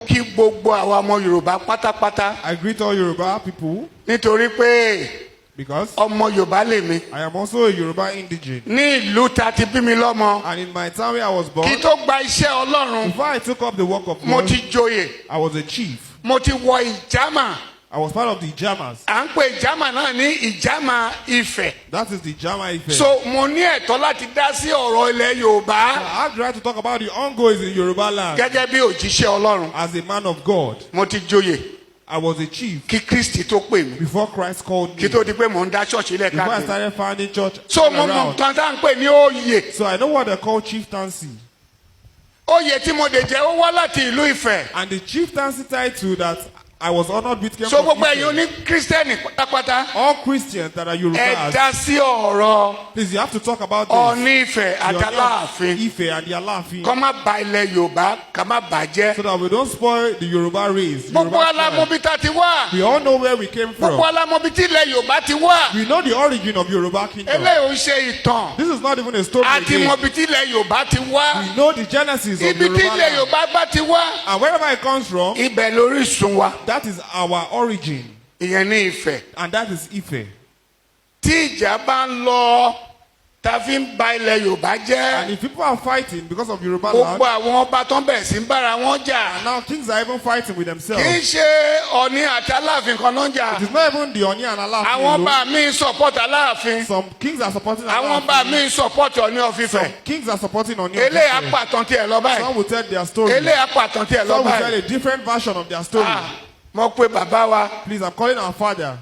Kí gbogbo àwa ọmọ Yorùbá pátápátá. I greet all Yoruba people Nítorí pé because ọmọ Yorùbá lèmi. I am also a Yoruba indigene. Ní ìlú ta ti bí mi lọ́mọ. And in my town where I was born, Kí tó gba iṣẹ́ Ọlọ́run, before I took up the work of mo God, ti joyè. I was a chief. Mo ti wọ ìjàmà. I was part of the Ijamas. À ń pè ìjàmà náà ní Ìjàmà Ifẹ̀. That is the Ijama Ife. So mo ní ẹ̀tọ́ láti dá sí ọ̀rọ̀ ilẹ̀ Yorùbá I have the right to talk about the ongoings in Yoruba land gẹ́gẹ́ bí òjíṣẹ́ Ọlọ́run. As a man of God. Mo ti joyè I was a chief kí Kristi tó pè mí. Before Christ called me. Kí tó di pé mò ń dá ṣọ́ọ̀ṣì lẹ̀ Before I káàkiri. started founding church So all mo mọ around. nǹkan tá à ń pè ní oyè. So I know what they call chieftaincy. Oyè tí mo dè jẹ́, ó wá láti ìlú Ifẹ̀. And the chieftaincy title that I was honored with came So from gbogbo ẹ̀yin Ife. oní Kírísítẹ́nì pátápátá, All Christians that are ẹ Yorubas, dá sí ọ̀rọ̀ please, you have to talk about this. Ọọ̀ni Ifẹ̀ The Ọọ̀ni of àtàláàfin. Ife and the Alaafin. Kọ́ má ba ilẹ̀ Yorùbá, ká má bàjẹ́. So that we don't spoil the Yoruba race. Gbogbo Yoruba tribe. wa la mọ ibi tá ti wá. We all know where we came Gbogbo from. wa la mọ ibi tí ilẹ̀ Yorùbá ti wá. We know the origin of Yoruba kingdom. Eléyìí ò ń ṣe ìtàn. This is not even a story A ti again. mọ ibi tí ilẹ̀ Yorùbá ti wá. We know the genesis of Ibi tí Yoruba ilẹ̀ land. Yorùbá bá ti wá, And wherever it comes from, ibẹ̀ lórísun wa. That is our origin. Ìyẹn ní Ifẹ̀. And that is Ife. Tí ìjà bá ń lọ, ta fi ń ba ilẹ̀ Yorùbá jẹ́. And if people are fighting because of Yoruba land, Gbogbo àwọn ọba tó ń bẹ̀rẹ̀ sí ń bára wọn jà. And now kings are even fighting with Kì í themselves. ṣe Ọ̀ní àti Aláàfin kan ló ń jà. It is not even the Oni and Alaafin Àwọn alone. ọba míì support Aláàfin. Some kings are supporting Àwọn ọba Alaafin. míì support Ọ̀ní of Ifẹ̀. Some kings are supporting Oni of Eléyà Ife. pàtàn tiẹ̀ lọ báyìí. Some will tell their story. Eléyà pàtàn tiẹ̀ lọ Some will tell báyìí. a different version of their story. Ah, mo pe bàbá wa, Please, I'm calling our father,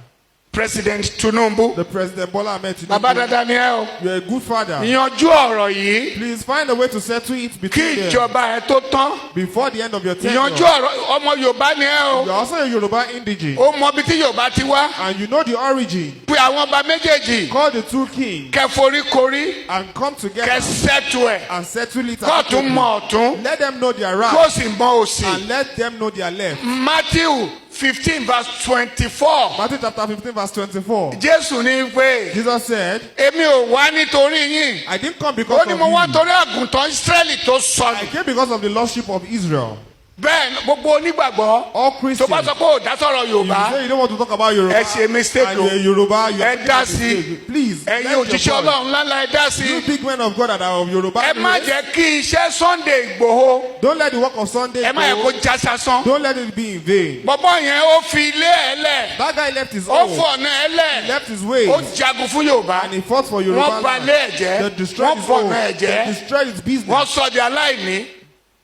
President Tinubu. The President Bola Ahmed Tinubu. Bàbá dáadáa ni ẹ o. You're a good father. Yanjú ọ̀rọ̀ yìí Please find a way to settle it kí between them ìjọba ẹ tó tán. Before the end of your tenure. Yanjú ọ̀rọ̀, ọmọ Yorùbá ni ẹ o. You're also a Yoruba indigene. Ó mọ ibi tí Yorùbá ti wá. And you know the origin. Pe àwọn ọba méjèèjì. Call the two kings Kẹ forí korí. And come together Kẹ settle ẹ̀. And settle it. Kọ́ọ̀tún mọ ọ̀tún. Let them know their right Kó sì mọ òsì. And let them know their left. Matthew 15 verse 24. Matthew chapter 15 verse 24. Jésù ní pé, Jesus said, "Èmi ò wá nítorí yín." "I didn't come because Ó ní of mo wá you. torí àgùntàn Ísírẹ́lì tó sọnù. I came because of the lost sheep of Israel." Bẹ́ẹ̀ ni gbogbo onígbàgbọ́ All tó Christians, bá sọ pé ò dá sọ̀rọ̀ if you Yorùbá, say you don't want to talk about Yoruba, ẹ ṣe mistake and o. you're a Yoruba, you are Ẹ dá sí. Please, Ẹ̀yin let your òjíṣẹ́ voice. Ọlọ́run ńláńlá, ẹ dá sí. You big men of God that are of Yoruba Ẹ má race, jẹ́ kí iṣẹ́ Sunday Ìgbòho, don't let the work of Sunday ẹ má yẹ go. kó já sásán. Don't let it be in vain. Bọ́bọ́ yẹn, ó fi ilé ẹ̀ lẹ̀. That guy left his Ó home, fọ̀nà ẹ̀ lẹ̀. left his ways, Ó jagun fún Yorùbá. And he fought for Yoruba Wọ́n ba land. ilé ẹ̀ jẹ́. They destroyed Wọ́n his home. fọ̀nà ẹ̀ They jẹ́. destroyed his business. Wọ́n sọ di aláìní.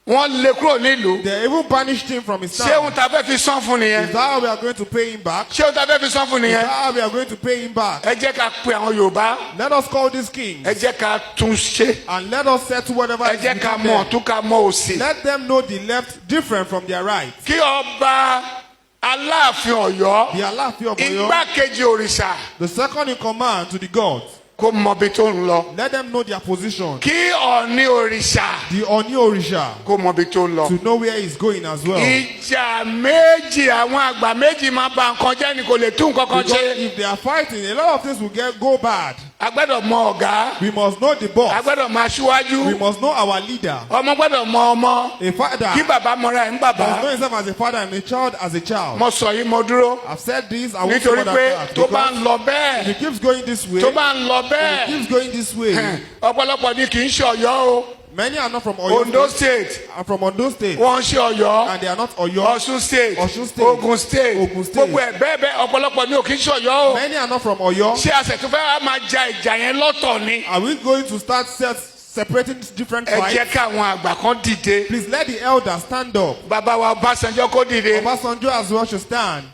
Wọ́n lé kúrò nílùú. They even banished him from his Ṣé town. ohun tá a fẹ́ fi san fún nìyẹn? Is that how we are going to pay him back? Ṣé ohun tá a fẹ́ fi san fún Is nìyẹn? that how we are going to pay him back? Ẹ jẹ́ ká pe àwọn Yorùbá. Let us call these kings Ẹ jẹ́ ká tún ṣe. And let us settle whatever Ẹ is jẹ́ ká between mọ them. ọ̀tún, ká mọ òsì. Let them know the left different from their right. Kí ọba Aláàfin Ọ̀yọ́, The Alaafin of Oyo, igbákejì òrìṣà, the second in command to the gods, kó mọ ibi tó ń lọ. Let them know their position. Kí Ọ̀ọ̀ni òrìṣà The Oni Orisha, kó mọ ibi tó ń lọ. To know where he's going as well. Ìjà méjì, àwọn àgbà méjì máa ba nǹkan jẹ́ ni, kò lè tún nǹkan kan Because ṣe. if they are fighting, a lot of things will get go bad. A gbọ́dọ̀ mọ ọ̀gá. We must know the A boss. gbọ́dọ̀ mọ aṣíwájú. We must know our leader. Ọmọ gbọ́dọ̀ mọ ọmọ. A father Kí bàbá mọra ẹ̀ ń bàbá. Must know himself as a father and a child as a child. Mo sọ yìí, mo dúró. I've said this, I won't say Nítorí more than pé that. tó bá Because ń lọ if bẹ́ẹ̀, it keeps going this way, tó bá ń lọ if it bẹ́ẹ̀, keeps going this way, ọ̀pọ̀lọpọ̀ ni kì í ṣe Ọ̀yọ́ o. Many are not from Oyo Ondo State. State, Are from Ondo State. wọ́n ń ṣe Ọ̀yọ́. And they are not Oyo. Ọ̀ṣun State, Ọ̀ṣun State, Ogun State, Ogun State. gbogbo ẹ̀ bẹ́ẹ̀ bẹ́ẹ̀, ọ̀pọ̀lọpọ̀ ni ò kì í ṣe Ọ̀yọ́ o. Many are not from Oyo. Ṣé a ṣẹ̀ tún fẹ́ wá máa ja ìjà yẹn lọ́tọ̀ ni? Are we going to start separating different Ẹ jẹ́ fights? káwọn àgbà kan dìde. Please let the elders stand up. Bàbá wa Ọbásanjọ́ kó dìde. Obasanjo as well should stand.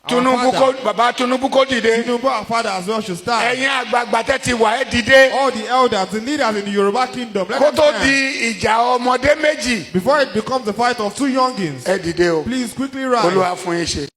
Our Tinubu father. kó, bàbá Tinubu kó dìde. Tinubu, our father as well, should stand. Ẹ̀yin àgbààgbà tẹ́ ti wà, ẹ́ dìde. All the elders, the leaders in the Yoruba kingdom, let Kó them tó stand. di ìjà ọmọdé méjì. Before it becomes the fight of two youngins, Ẹ dìde o. please quickly rise. Olúwa fún yín ṣe.